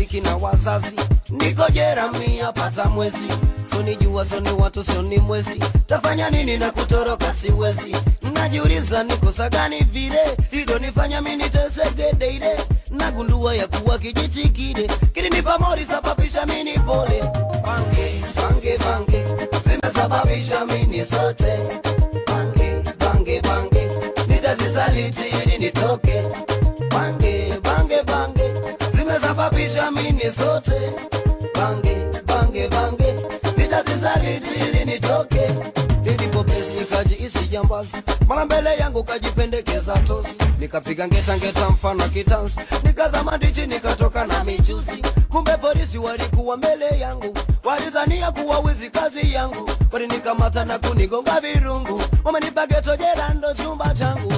marafiki na wazazi. Niko jera mia pata mwezi, soni jua soni watu soni mwezi. Tafanya nini na kutoroka siwezi. Najiuliza nikosa gani vile lidonifanya mimi niteseke daily. Nagundua ya kuwa kijiti kile kilinipa mori sababisha mimi pole. Bange bange bange zimesababisha mimi sote. Bange bange bange nitazisaliti ili nitoke. Bange bange bange zimesababisha mimi sote. Bange bange bange nitazisaliti ili nitoke. Nilipo pesa nikajihisi jambazi, mara mbele yangu kajipendekeza tosi. Nikapiga ngeta ngeta mfano kitansi, nikazama ndichi nikatoka na michuzi. Kumbe polisi walikuwa mbele yangu, walizania kuwa wizi kazi yangu. Walinikamata na kunigonga virungu, wamenipa ghetto jela ndo chumba changu.